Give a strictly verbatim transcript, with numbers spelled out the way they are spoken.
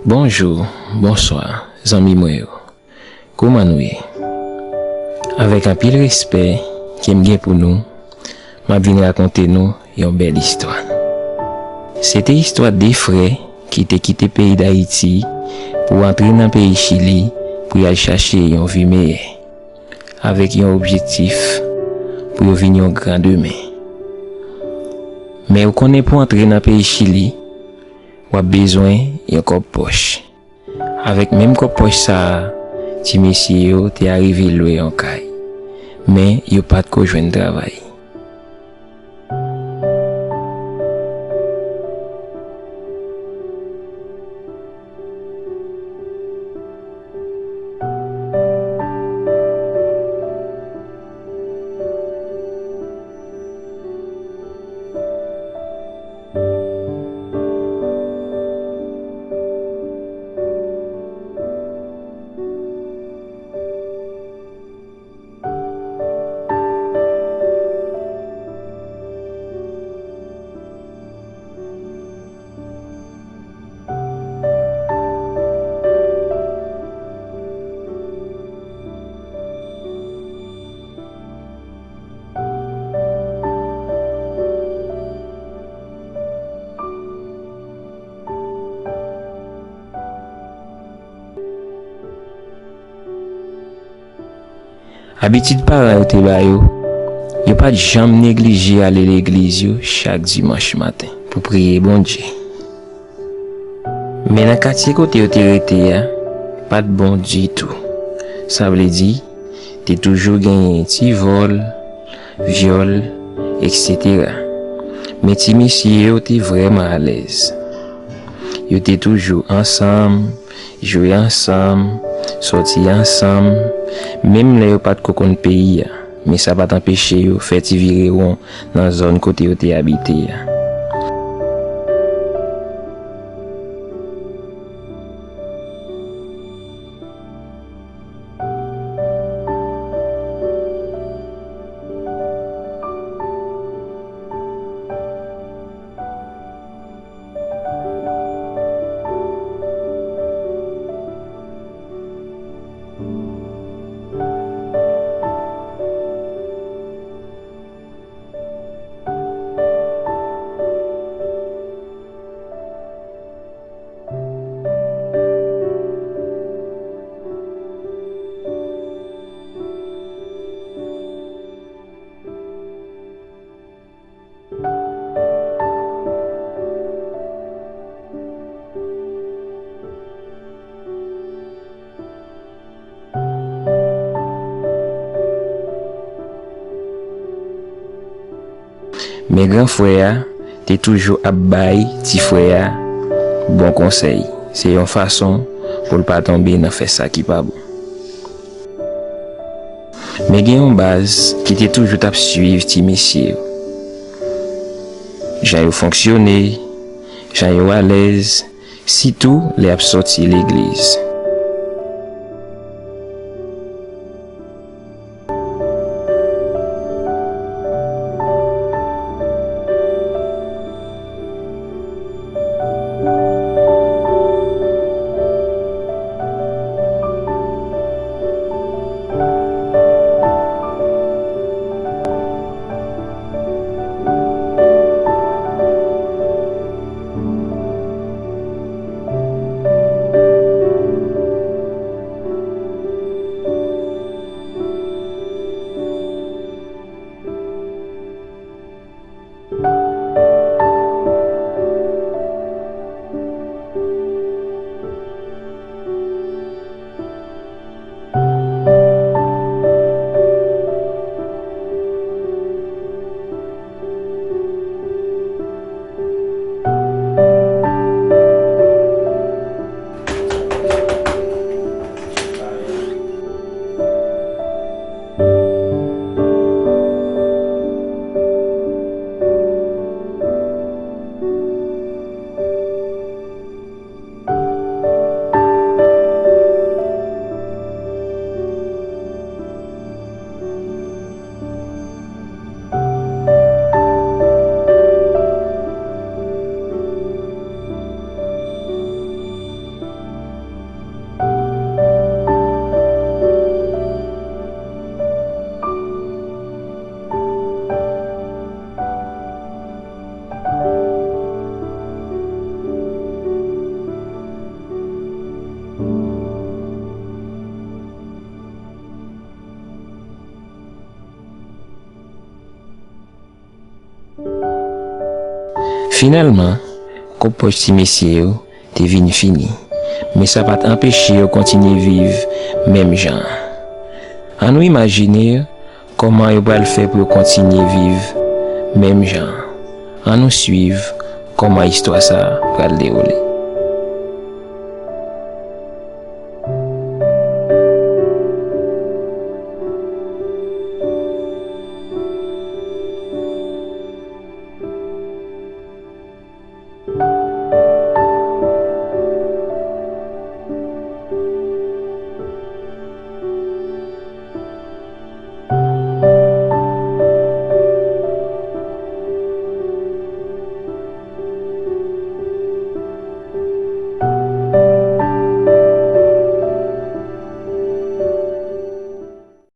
Bonjou, bonswa, zanmi mwen yo. Kòman nou ye? Avèk anpil respè ke m gen pou nou, m ap vin rakonte nou yon bèl istwa. Se te istwa de frè ki te kite peyi Dayiti pou antre nan peyi Chili pou y al chache yon vi meyè, avèk yon objektif pou yo vin yon gran demen. Men ou konnen pou antre nan peyi Chili, w ap bezwen yon kòb pòch. Avèk menm kòb pòch sa a, ti mesye yo te arive lwe yon kay. Men yo pa t ko jwenn travay. Abitid paran yo te ba yo, yo pa t janm neglije ale legliz yo chak dimanch maten pou priye Bondye. Men nan katye kote yo te rete a, pa t bon ditou. Sa vle di, te toujou genyen ti vòl, vyòl, etsetera. Men ti mesye yo te vrèman alèz. Yo te toujou ansanm, jwe ansanm, sòti ansanm, menm lè yo pa t ko konn peyi a. Men sa pa t anpeche yo fè ti virewon nan zòn kote yo te abite a. Men gran frè a te toujou ap bay ti frè a bon konsèy. Se yon fason pou l pa tonbe nan fè sa ki pa bon. Men gen yon baz ki te toujou t ap swiv ti mesye yo. Jan yo fonksyone, jan yo alèz, sitou lè y ap sòti legliz. Finalman, kòb pòch ti mesye yo te vin fini, men sa pa t anpeche yo kontinye viv menm jan an. Annou imajine kòman yo pral fè pou yo kontinye viv menm jan an. Annou swiv kòman istwa sa a pral dewoule.